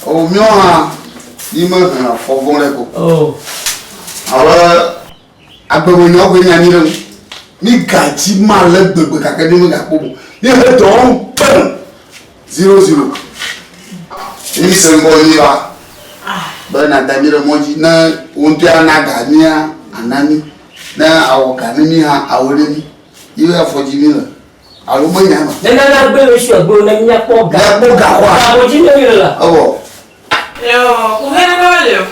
O míɔ hã mi me hena fɔ vɔ̃ ɖe ko. Abe agbemenyawo koe nya mi ɖe ŋu. Mi gadzi ma le gbegbe gake mi megakpɔ o. Mi he dɔ wɔm pem 00. Mi se ŋkɔ nyi va be nada mi ɖe mɔ dzi ne wo ŋutɔe ana ga mía ana mi ne awɔ ga ne mi hã awɔ ɖe mi. Ye afɔ dzi mi le. Alo menya ma. Ne nana gbe le sua gbe ne mía kpɔ ga. Mía kpɔ ga kɔa. Ga ko dzi ne mi le la. Ewɔ. Yo, kuhe ne ne le o.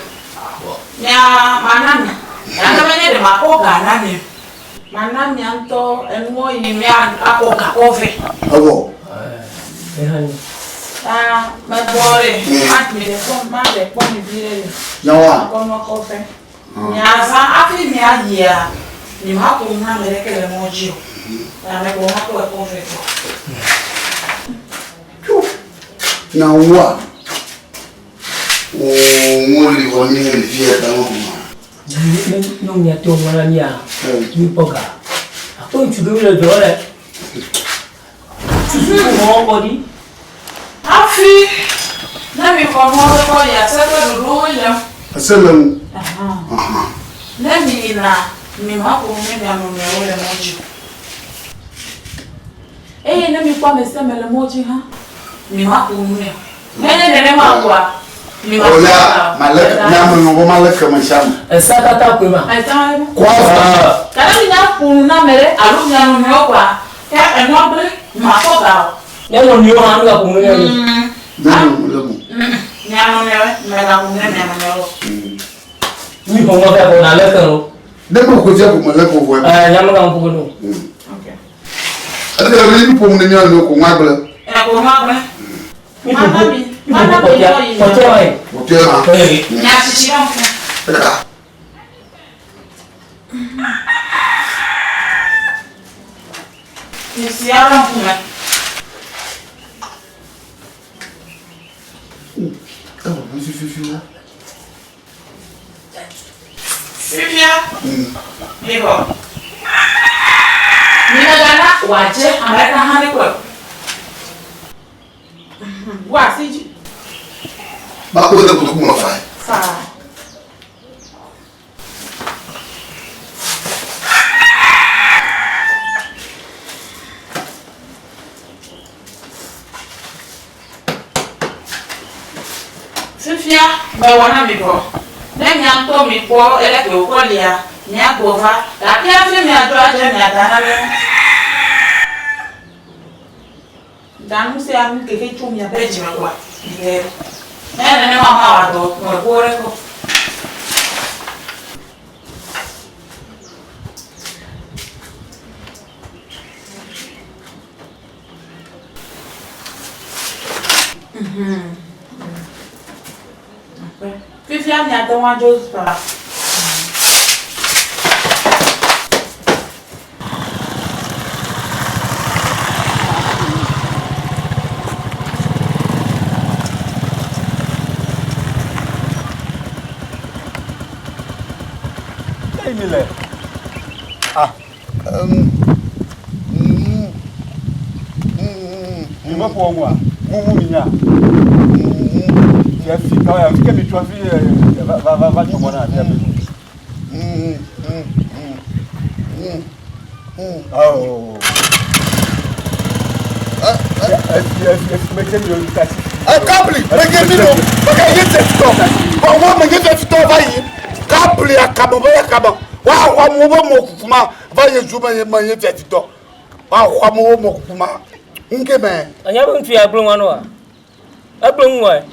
Mía mana mi. Gake menye ɖe makpɔ ga na mi o. Mana mia ŋutɔ enuwo yi mía akpɔ ga kɔ vɛ. Ewɔ. Ta megbɔ ɖe. Ma mi ɖe kpɔ, ma ɖe kpɔ mi vi ɖe le. Nyawoa? Kɔ nua kɔ vɛ. Miazã hafi miayia, nyemaƒo nu na ame ɖeke le mɔ dzi o. Ame gbɔ makpɔe kpɔ vɛ gbɔ. Na woa, wo li vɔ mi le fia ta wo ma. Ne ne mia to ŋu la mia, mi kpɔ ga. Akpɔ ŋutsu ɖewo le dɔ le. Susu mɔ kɔ ɖi. Hafi ne mi xɔ nuwo be kɔ yia, se ƒe ɖoɖowo le. Ese le ŋu. Ne mi yina, mi ma ƒo nu ne mia nɔnɔewo le mɔ dzi o. Eye ne mi kpɔ ame sia ame le mɔ dzi hã, mi ma ƒo nu nɛ o. Nenye nenema oa, mi ma ƒo nu o. Malé mia me nɔ malé ke me sia me. Esa katã koe ma. Esa ma. Kɔ afɔ. Gake mi nya ƒo nu na ame ɖe alo mia nɔnɔewo koa, ke enua gblẽ, mi ma kpɔ ga o. Mia nɔnɔewo hã mi gaƒo nu ne mi. Mia nɔnɔewo le mo. Mia nɔnɔewo, mi gaƒo nu ne mia nɔnɔewo. Mi ƒo nu fia ko na lé ke o. Ne me ƒo fia ko me lé ko vɔe. Ɛɛ nya me ga ƒo nu. Ok. Ele be mi ƒo nu ne mia nɔnɔewo ko nua gblẽ. Ɛ ko nua gblẽ. Mi ƒo ƒo mi ƒo ƒo kɔtia kɔtia wa ye. Kɔtia ma. Nya tsitsi ɖe ŋku. Ɖeka. Tsitsia ɖe ŋkume. Ewɔ nu fififi wo. Fifia, mixɔ. Mimegana wòadze ame ɖeka hã nekpɔe o. Bu asi dzi. Makpɔ ɖe kotoku me fae. Faa. Fifia mewɔ na mi vɔ. Ne mia ŋutɔ mikpɔ eleke wòkɔ lia, miagbɔ va. Gake hafi miadzo adze miada nane ŋu. Da nu sia nu ke tso miaƒe dzime koa, miɖe ɖo. Ne nenema mawɔ dɔ meƒo ɖe kɔ. Fifia miate ŋu adzo fa. Eyi mi le. Ah. Mi me ƒo ŋua, mumu mi nya. Fia fi ka ya fi ke mi tso hafi va va va va tso mɔ na afia be. Oh. Kabli, mege mi lo, mege ye tɛ tɔ, ɔwɔ mege tɛ tɔ va yi, kabli akabɔ bɛ akabɔ, wa xɔ amewo be mɔ kukuma va ye zu me ye me ye tɛ tɔ, wa xɔ amewo mɔ kukuma, ŋke mɛ. Anya be ŋutsu ya gblẽ ŋua nɔa? Egblẽ ŋua?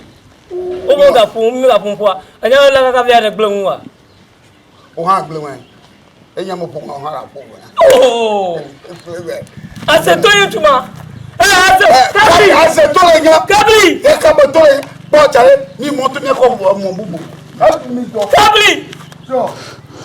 Wo me gaƒo mi gaƒo ƒoa, anya be lé kaka via ɖe gblẽ ŋua? Wo hã gblẽ ŋua. Enya me ƒo ŋua hã la ƒo ŋua. Oh! Asetɔ ye ŋutsu ma. Ee ase kabli. Asetɔ le nya. Kabli. Ye kabetɔ le kpɔ tsa ɖe mi mɔ to mi kɔ mɔ bubu. Kabli. Jɔ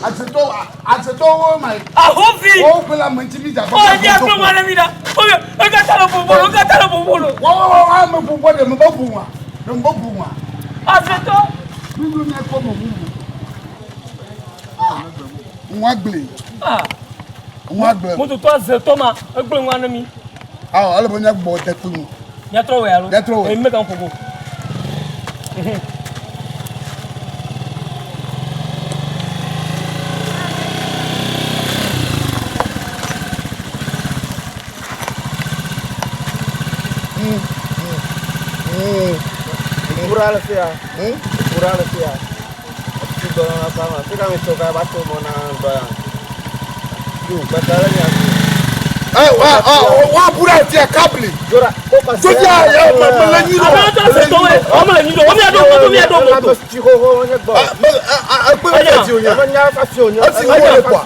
asetɔ asetɔ wo ma. Ahovi. Wo gbe la me ŋuti mi dza. Ɔ nye gblẽ ŋua ne mi ɖa. O ye ekata le ƒoƒo lo ekata le ƒoƒo lo. Wa wa wa ame ƒoƒo ɖe me be ƒo ŋua. Ɖe me be ƒo ŋua. Azetɔ. Mi do mia kpɔ mɔ bubu. Nua gblẽ. Ah. Nua gblẽ. Mototɔ azetɔ ma egblẽ nua ne mi. Awɔ ele be míagbɔ dekpui nu. Míatrɔ wɔe alo? Míatrɔ wɔe. Eyi mega ƒo go. Kura le fia. Kura le fia. Etsi dɔ na sama. Fika mi tso ka ba tso mɔ na dɔ ya. Yo, gbɛtɛ le mia si. Ɛ wa ɔ wa bu ɖe fia kabli. Dzora, ko ka Dzodza ya me me le nyi ɖo. Ame tɔ azetɔ wɔe. Wɔme le nyi ɖo. Wɔme ɖo moto mia ɖo moto. Tsi xoxo wonye gbɔ. Me a a ekpe me ti o nya. Ame nya kasi o nya. Esi wo le kɔa.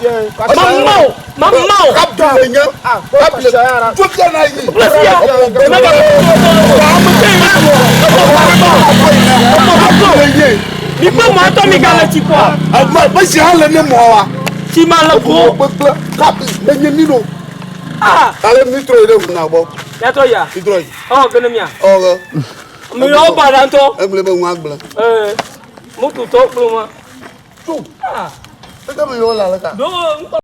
Mama o, mama o. Kabli le nye. Kabli. Dzodza na yi. Kple fia. Mega Mi kpe mɔ atɔ mi gale tsi kpɔa. Me si hã le ne mɔ wa. Tsi ma le go. Kpekple kabli me nye mi ɖo. Ah. Ale mi trɔ yi ɖe ʋu na gbɔ. Miatrɔ yia. Mi trɔ yi. Ewɔ ge ne mia. Ewɔ ge. Mi yɔ ba ɖa ŋutɔ. Egblẽ be nua gblẽ. Ee, mototɔ kple wa. Tso. Ah. Eke mi yɔ le ale ka. Ɖo ŋkɔ.